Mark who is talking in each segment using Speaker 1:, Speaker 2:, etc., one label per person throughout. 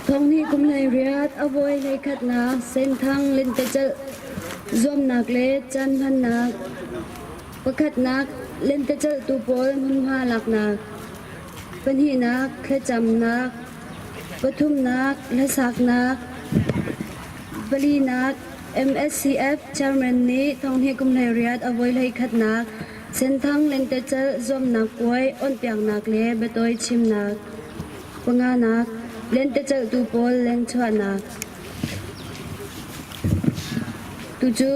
Speaker 1: Thawngnih kum hlei riat a voi hlei khatnak Senthang lentecelh zuamnak le caan hmannak pakhatnak lentecelhtu pawl hmunhma laknak pahnihnak thlacamnak pathumnak hlasaknak palinak MSCF chairman nih thonghnih kum hlei riat a voi hlei khatnak Senthang lentecelh zuamnak puai onhpiaknak le biatawi chimnak panganak lentecelhtu pawl lengchuahnak Tucu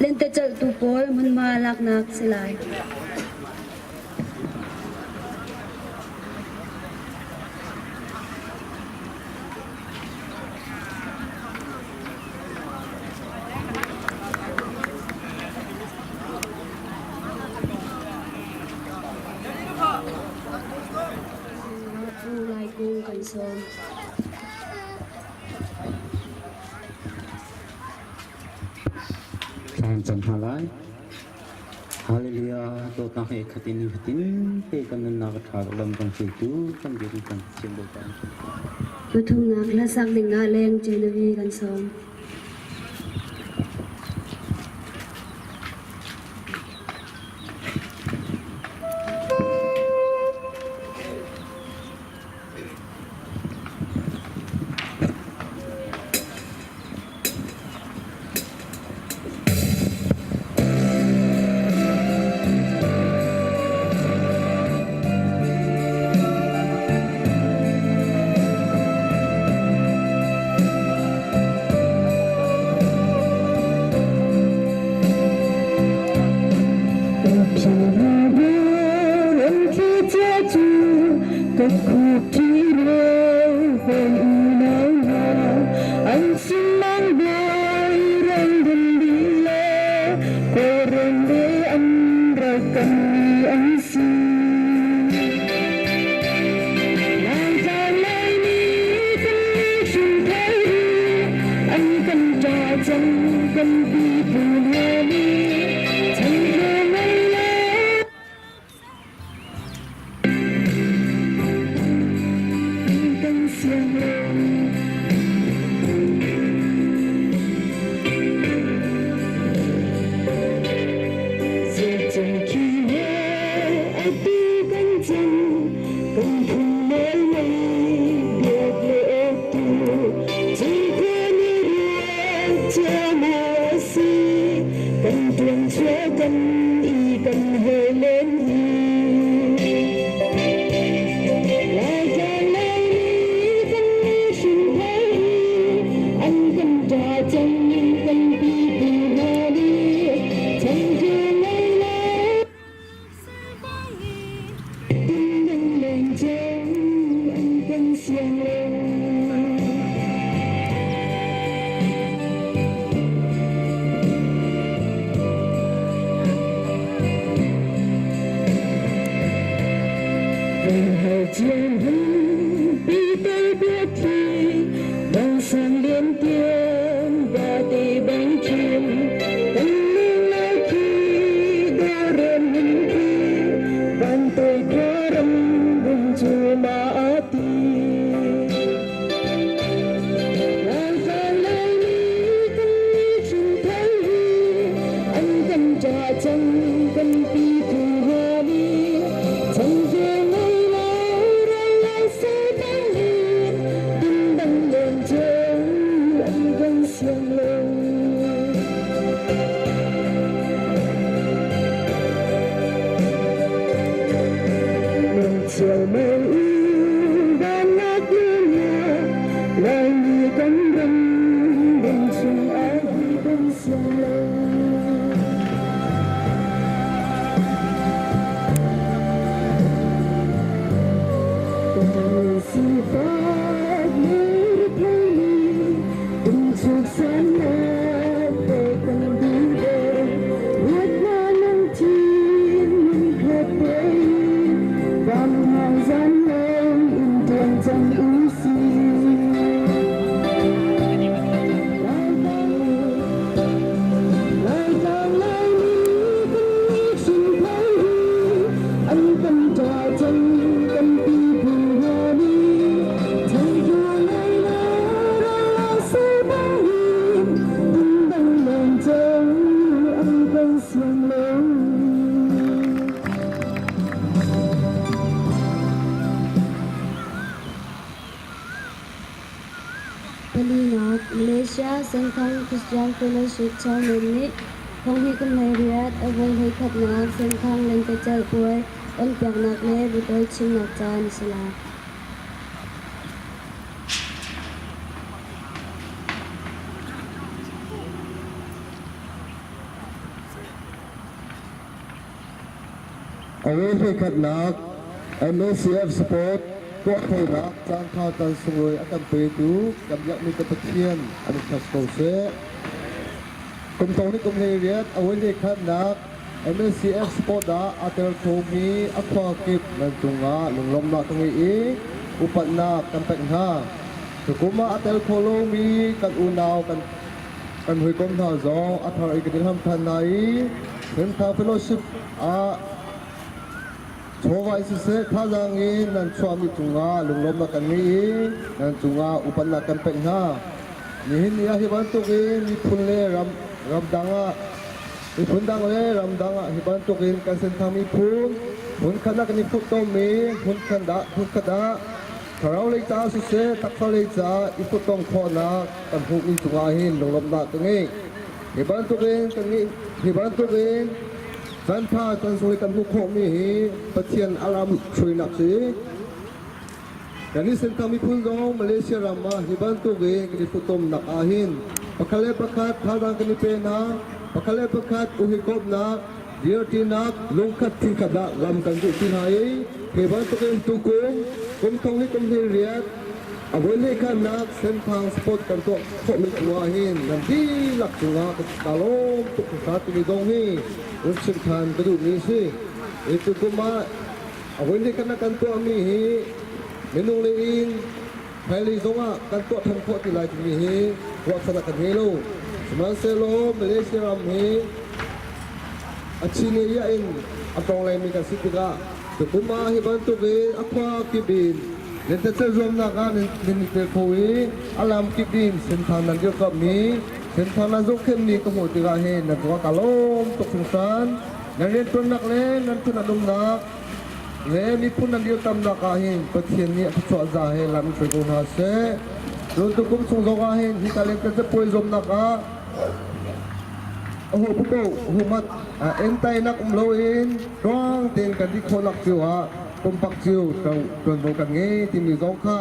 Speaker 1: lentecelhtu pawl hmunhma laknak si lai. Pu Lai Kung kan sawm.
Speaker 2: Thla cam hna lai. Hallelujah. Dawtnak he khat in nifatin te kan nunnak a ṭha lam kan hruaitu kan biakinn kan Pathian Bawipa.
Speaker 1: Pathumnak hlasak dingah leng Genevieve kan sawm. Palinak, Malaysia Senthang Christian Fellowship Chairman nih thonghnih kum 18 a voi hleikhatnak Senthang lentecelh puai onpiaknak le biatawi chimnak caan a si lai.
Speaker 3: A voi hleikhatnak MACF Sport tuahkhonak caanṭha caan sunglawi a kan petu kan biakmi ka Pathian an i ko seh. Kum thong nih kum 18 a voi hleikhatnak MACF Sport ah aa tel khomi a khua kip nan cungah lunglawmhnak ka ngei i upatnak kan pek hna. Tukum ah a tel kho lomi kan unau kan kan hawikom hna zong a thar i kan i hlam ṭhan hna i. Senthang Fellowship ah chawva in siseh thazaang in nan chuahmi cungah lunglawmhnak kan ngei i nan cungah upatnak kan pek hna. Nihin ni ah hi bantukin miphun le ram ramdang ah miphun dang le ramdang ah hi bantukin kan Senthang miphun hmunkhat ah kan i futtommi hmunkhat ah thlarau lei caah siseh taksa lei caah i futtom khawhnak kan hmuhmi cungah hin lunglawmhnak ka ngei. Hi bantukin kan ngeih hi bantukin cantha can sung i kan hmuh khawhmi hi Pathian a lam hruainak si. Kan i Senthang miphun zong Malaysia ram ah hi bantukin kan i futomnak ah hin pakhat le pakhat thazaang kan i pe hna, pakhat le pakhat uhikawmnak, dirtinak, lungkhat thinkhat ah lam kan zulh ti hna i hi bantukin tukum kum thong hi kum hnih riat A voihleikhatnak Senthang Sport kan tuah khawhmi cungah hin nan dihlak cungah ka lawm tuk hringhran timi zong hi run chim than ka duhmi a si. Hi tukum ah a voihleikhatnak kan tuahmi hi minung lei in hmailei zongah kan tuah than khawh ti lai timi hi ruahchan kan ngei lo. Sihmanhsehlaw Malaysia ram hi a chin in a tawngleimi kan si tikah tukum ah hi bantuk in a khua kip in Lentecelh zuamnak ah nan i tel kho i a lam kip in senthang nan dirkamhmi, senthang nan zohkhenhmi ka hmuh tikah hin nan cungah ka lawm tuk hringhran. Nan rianṭuannak le nan phun an umnak le miphun nan dirkamnak ah hin Pathian nih a thluachuah za he lam in hruai ko hna seh. Cun tukum chung zong ah hin hika lentecelh puai zuamnak ah a hu humat entainak um loin tluang tein kan ti khawhnak cio ah pumpak cio ṭuanvo kan ngei timi zong kha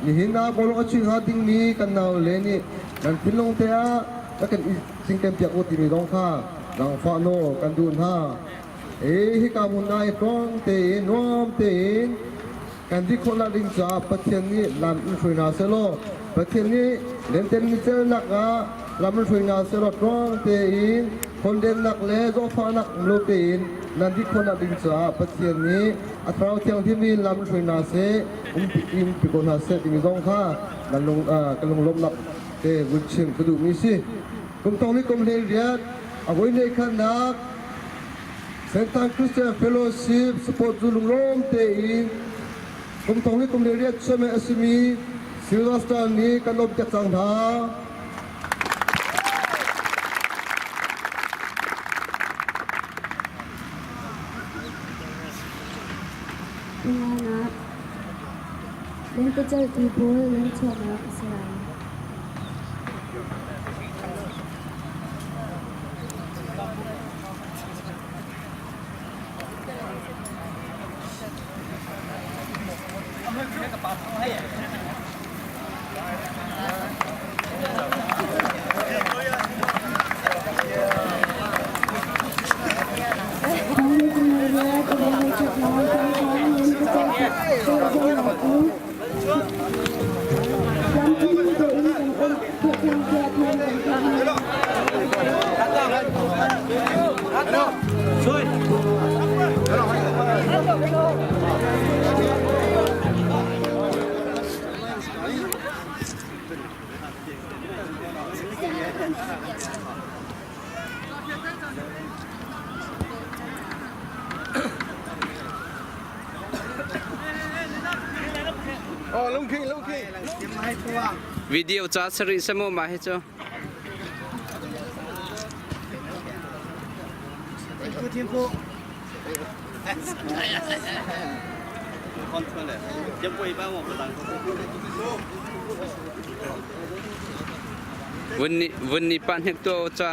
Speaker 3: nihin ah bawlung a chuih hnga dingmi kan nau le nih nan thinlung te ah rak kan i cinken piak u timi zong kha zaangfah nawl kan duh hna. E hika hmun ah hi tluang tein nuam tein kan ti khawhnak ding caah Pathian nih lam in hruai hna sehlaw Pathian nih lenten nicelnak ah lam in hruai hna sehlaw tluang tein khondennak le zawhfahnak um lo tein nan ti khawhnak ding caah Pathian nih a thlarau thianghlim in lam in hruai hna seh um pi ko hna seh timi zong kha kan lung kan lunglawmhnak te vun chim ka duhmi si. Kum thong ni kum hlei riat a voi hlei khatnak Senthang Christian Fellowship support cu lunglawm tein kum thong hi kum le riat chairman a simi Sylvester nih kan lawmh piak cang hna.
Speaker 1: Panganak, lentecelhtu pawl lengchuahnak a si lai.
Speaker 2: Video ca sarih samu ma hi cu. Vun ni pa hnek tu ca.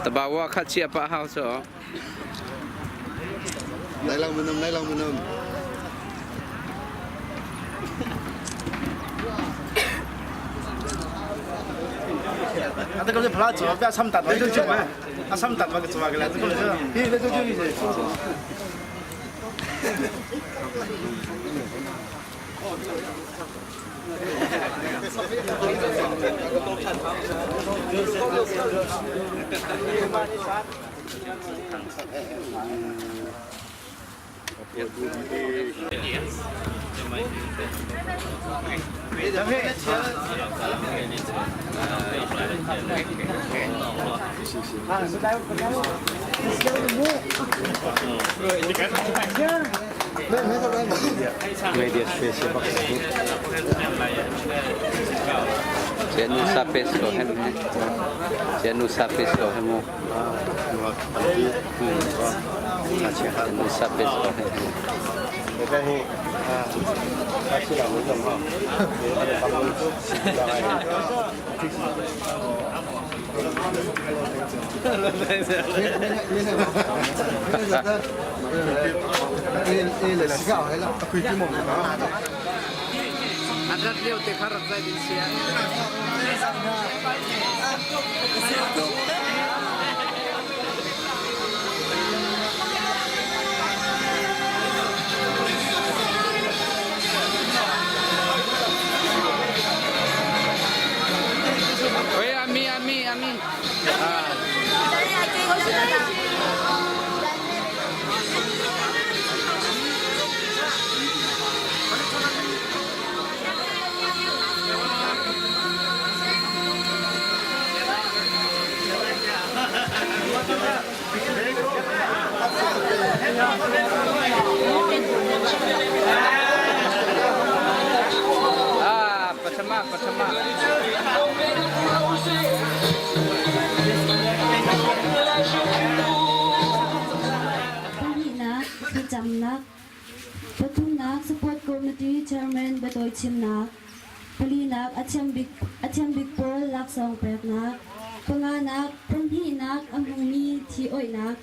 Speaker 2: Tabawa kha chia pa hau so.
Speaker 4: Lai lang minum, lai lang minum.
Speaker 5: 这个是普拉做，不要参达，那就做嘛，啊参达嘛个做嘛个啦，这个是，你那就就就是。
Speaker 1: Pahnihnak, thlacamnak. Pathumnak, Support Committee Chairman biatawi chimnak. Palinak, a thiambik pawl laksawng peknak. Panganak, pamhnihnak a hmumi thi-awihnak.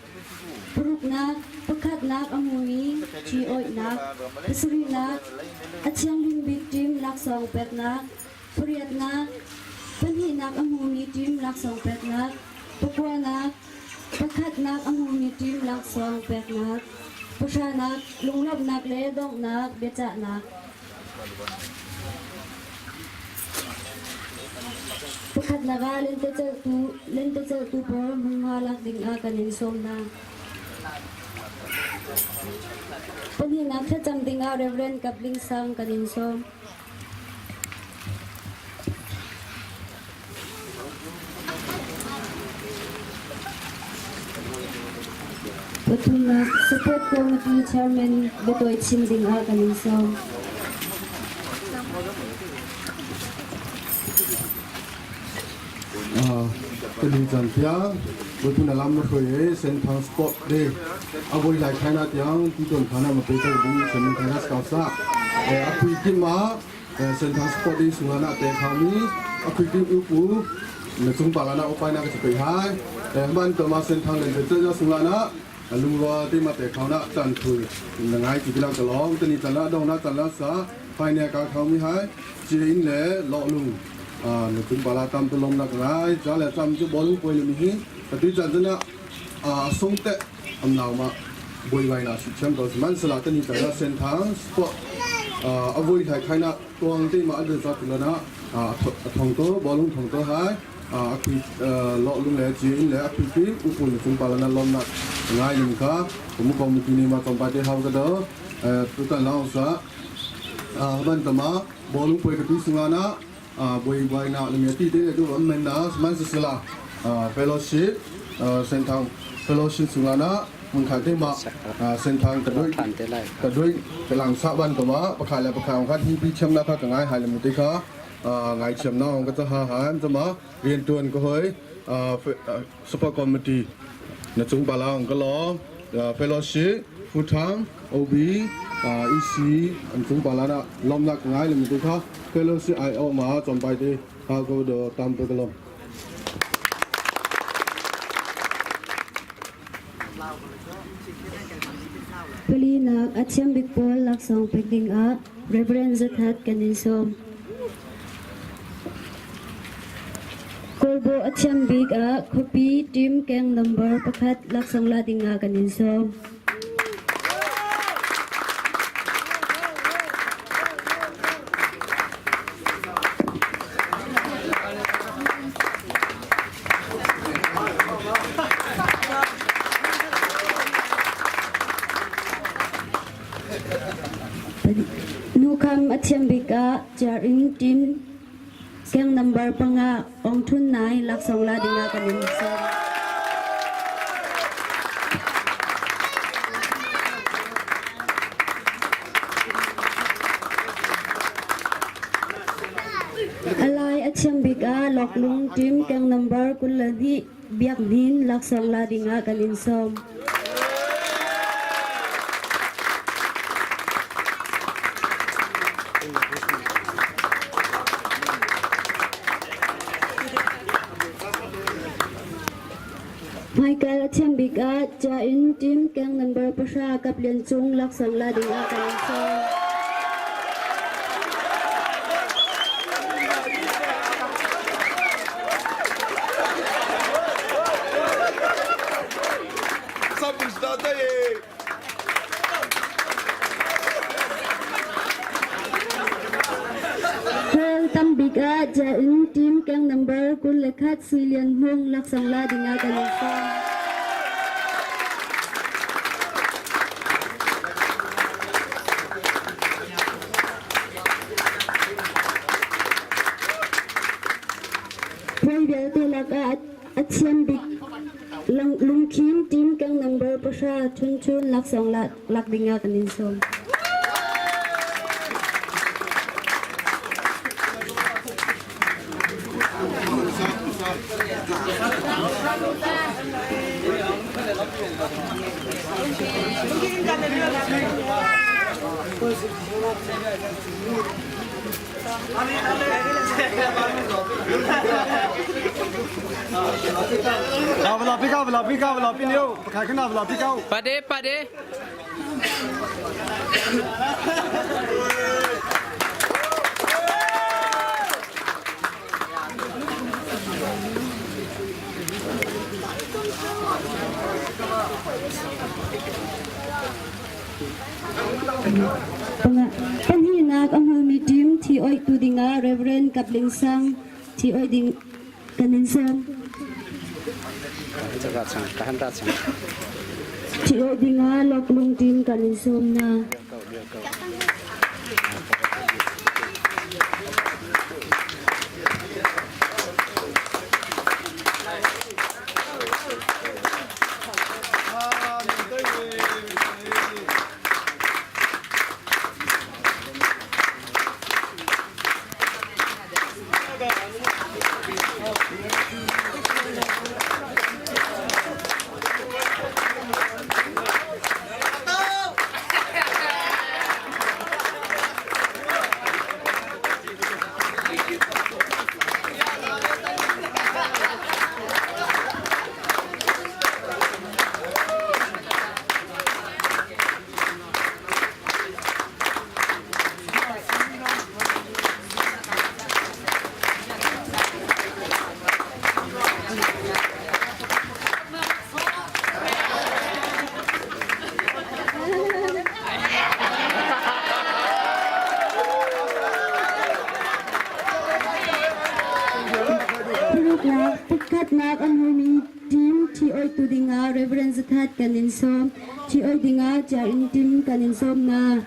Speaker 1: Paruknak, pakhatnak a hmumi thi-awihnak. Pasarihnak, a thianghlim bik team laksawng peknak. Pariatnak, pahnihnak a hmumi team laksawng peknak. Pakuanak, pakhatnak a hmumi team laksawng peknak. Pahranak, lunglawmhnak le donghnak biacahnak. Pakhatnak ah lentecelhtu pawl hmunhma lak ding ah kan in sawm hna. Pahnihnak thlacam ding ah Reverend Kap Ling Sang kan in sawm. Pathumnak Support Committee Chairman biatawi chim ding ah kan in sawm.
Speaker 3: Tuni caan tiang Botun alam na hruai i Senthang Sport Day a voi lai thaina tiang ti ton thana ma pe tar ding Senthang Thana Scout sa a pui kim ah Senthang Sport Day sungah na te khami a pui kim u pu na chung pala na upai na ka chapai hai man to ma Senthang len te cha sungah na lungwa te ma te khau na chan thul na ngai ti bilang ka long tani chan la dong na chan la sa final ka khau mi hai chi in le lo lung na chung pala tam tu lom nak ngai cha le tam chu bol poi le mi hi atu chan chana sung te am nau ma boi vai na su chem to man sala tani chan la sen thang sport avoi thai khai na tuang te ma adu sa tu na thong to bolung thong to hai akui lo lung le chi in le akui ki upun chung pala na lom nak ngai nim kha mu committee ni ma tom pa te hau ka do tu tan lao sa ban tama bolung poi ka tu sunga na boi bai na le ti te tu am men na man sila fellowship senthang fellowship sunga na mun kha te ma senthang ka doi ka doi ka lang sa ban to ma pakha le pakha kha hi pi chem na kha ka ngai hai le mu te kha ngai chem na ong ka cha ha ha am ma rian tuan ko hoi super committee na chung bala ong ka lo fellowship futhang OB EC an chung bala na lom nak ngai le mu te kha fellowship ai o ma chompai te ha ko do tam pe ka lom.
Speaker 1: Palinak a thiam bik pawl laksawng pek ding ah Reverend Zathat kan in sawm. Kawlbawh a thiam bik ah khuapi team keng number pakhat laksawng la ding ah kan in sawm. Nukham a thiam bik ah Chiar-inn team keng number panga Aung Htun Nai laksawng la ding ah kan in sawm. Alai a thiam bik ah Loklung team keng number 22 Biak Hnin laksawng la ding ah kan in sawm. Hmaikal a thiam bik ah Ca-inn team keng number pahra Kap Lian Cung laksawng la ding ah kan in sawm. Hall tambik ah Jain team keng number 21 Sui Lian Hmung laksawng la ding ah kan in sawm. Puai vialte lakah a thiam bik lungkhim team keng number pahra Chun Chun laksawng lak ding ah kan in sawm.
Speaker 6: Pade, pade.
Speaker 1: Pahnihnak a hmumi team thi oihtu dingah Reverend Kap Ling Sang thi oih ding kan in sawm. Thi oih dingah Loklung team kan in sawm hna. Pakhatnak a hmumi team ṭhi-oihtu dingah Reverend Zathat kan in sawm. Ṭhi-oih dingah Chiah-inn team kan in sawm hna.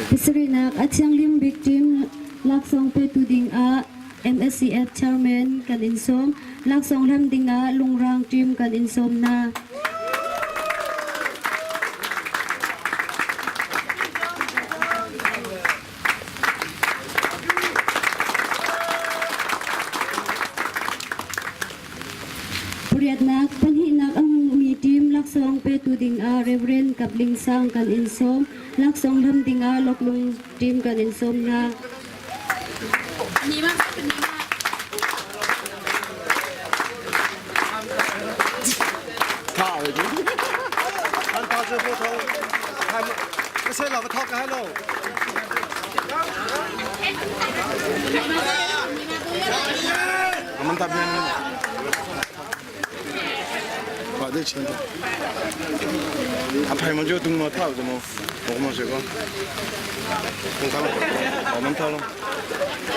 Speaker 1: Pasarihnak a thianghlim bik team laksawng petu dingah MSCF chairman kan in sawm. Laksawng hlam dingah lungrang team kan in sawm hna. Kap Ling Sang kan in sawm. Laksawng hlam dingah Loklung team kan in sawm hna.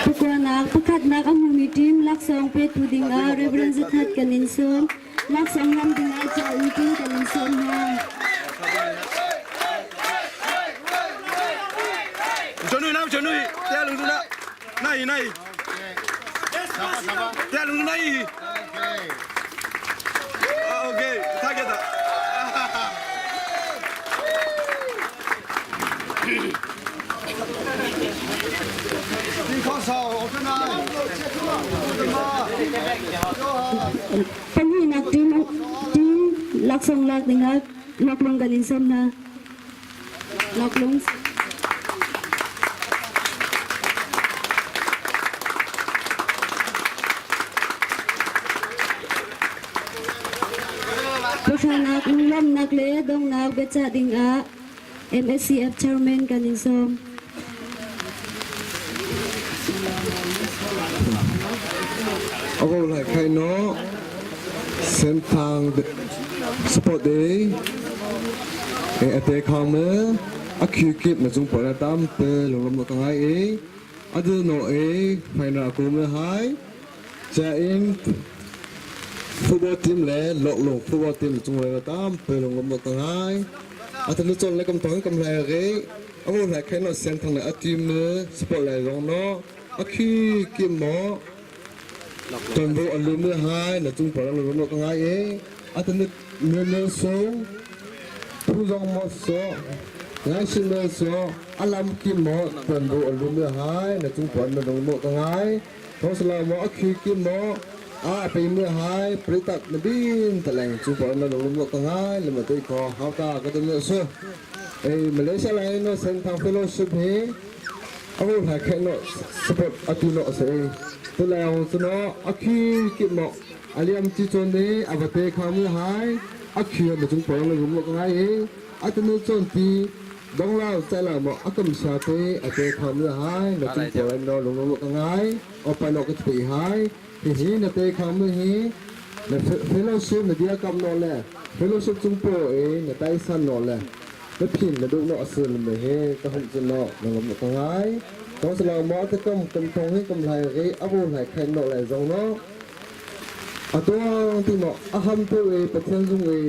Speaker 1: Pakuanak pakhatnak a hmumi team laksawng petu dingah Reverend Zathat kan in sawm. Laksawng hlam dingah Caui team kan in sawm hna. Pahnihnak team team laksawng lak dingah laklung kan in sawm hna. Laklung. Pahranak lawmnak le donghnak biachah dingah MSCF chairman kan in sawm.
Speaker 3: Abo lai khai no Senthang Sport Day e ate khang me a khu kip na chung pala tam pe lunglam no ka ngai e adu no e final ko me hai cha in football team le loklung football team chung le tam pe lunglam no ka ngai atanu chon le kam tong kam lai re abo lai khai no Senthang le a team ne sport lai rong no a khi kim mo Tonbo an lum le hai na cung par an lum lo ka ngai e atan ne ne so phu zong mo so ngai sin ne so alam kim mo tonbo an lum le hai na cung par na dong mo ka ngai thosla mo akhi kim mo a pe me hai pritak na bin taleng cung par na dong mo ka ngai le ma te ko hauta ka ton so e Malaysia lai no Senthang Fellowship he Abo hla khe no support atu no se tulao chuno akhi ki mo aliam chi chon ne avate khamu hai akhi ma chung pong le rum lo ngai e atunu chon ti donglao chala mo akam sha te ate khamu hai na chung pong no lung lo ngai opa no ka thi hai hi hi na te khamu hi na fellowship na dia kam no le fellowship chung po e na tai san no le Na phin na duh no a sul me he ka hum cu no na ngam ka ngai. Tong sala mo te kam kam thong hi kam lai re abu lai khain no lai zong no. Atuang ti mo aham te we Pathian zung we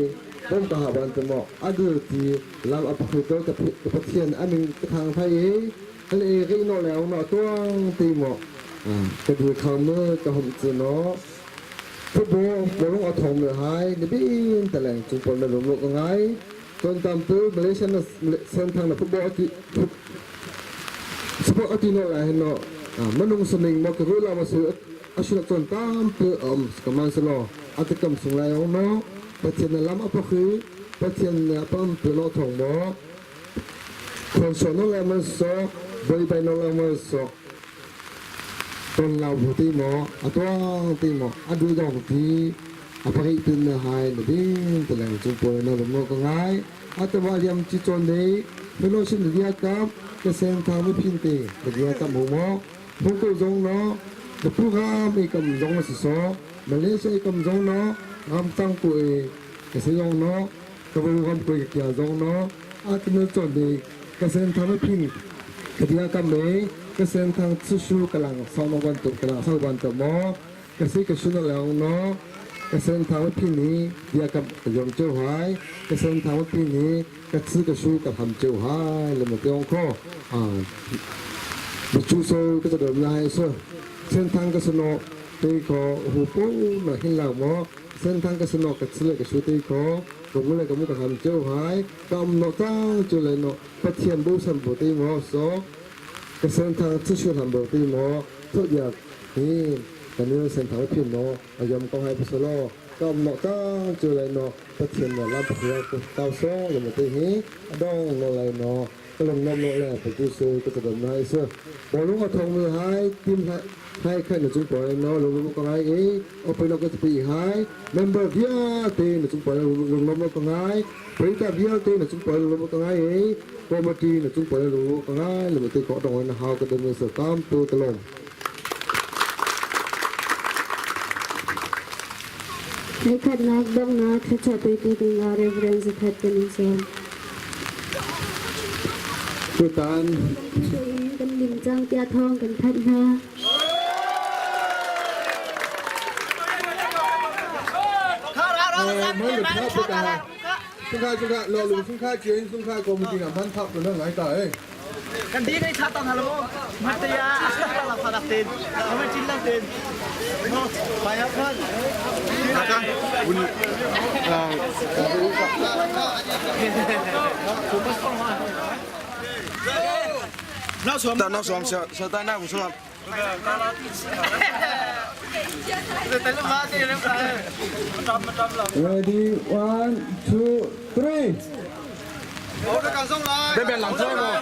Speaker 3: bom ka ha ban te mo adu ti lam apakhu to ka Pathian amin ka thang thai e hal e re no le no tuang ti mo ka du khang me ka hum chu no Football bolong athong me hai ni bin taleng chung pol na rum lo ka ngai. Tuantam tu Malaysia na senthang na football ati sport ati no la hin no manung saming mo ka rula ma su asuna ton tam pu om kaman selo ati kam sung lai ong no Pathian na lam apakhi Pathian na pam pu no thong mo khon so no la man so boi bai no la man so ton lau bu ti mo atuang ti mo adu dong ti apari tin na hai na ding talang chu pol na mo ka ngai atawa liam chi chon nei fellowship dia kap ka sen thang mi phin te dia kap mo mo hong ko zong no the program e kam zong si so Malaysia e kam zong no ram tang ko e ka se zong no ka bu ram ko e kya zong no atnu chon nei ka sen thang mi phin ka dia kam me ka sen thang chu shu kalang so mo ban tu kalang so ban tu mo Ka si ka sun lang no ka sen thang phi ni dia ka yom cheu hai ka sen thang phi ni ka chi ka su ka ham cheu hai le ma teong kho a bu chu so ka ta dom lai so sen thang ka suno te ko hu po na hin lang mo sen thang ka suno ka chi le ka su te ko ka mu le ka mu ka ham cheu hai ka am no tang chu le no Pathian bo san bo te mo so ka sen thang chi shu ham bo te mo thu ya hi kan nu sen thang phin no ayam ko hai pasalo Ka um nok cang cu lai no Pathian nih lam pakhat ko kau song le te hi adong no lai no ka lung nom no le patu se ka chadon na isu bolung a thong mi hai tim hai khan na chung poi no lung ka ngai e open no ka pi hai member vialte na chung poi lung nom ka ngai Prita vialte na chung poi lung ka ngai e committee na chung poi lung ka ngai le te ko dong na hau ka dem se tam tu talong.
Speaker 1: Nikhatnak donghnak thluachuah petu dingah Reverend Zakhat kan in sawm.
Speaker 3: Tutan
Speaker 1: in kan lim cang tiah thawng kan thanh hna.
Speaker 3: Sungkha sungkha lo lu sungkha chiin sungkha committee na man thap na ngai ta eh.
Speaker 5: Kan di nei tha tang halo matia la fa tin ma chin la tin no pa ya khan
Speaker 4: Un ta nó xóm sợ sợ tai na cũng xóm.
Speaker 3: Ready, one, two, three.
Speaker 4: Bên bên làm sao rồi?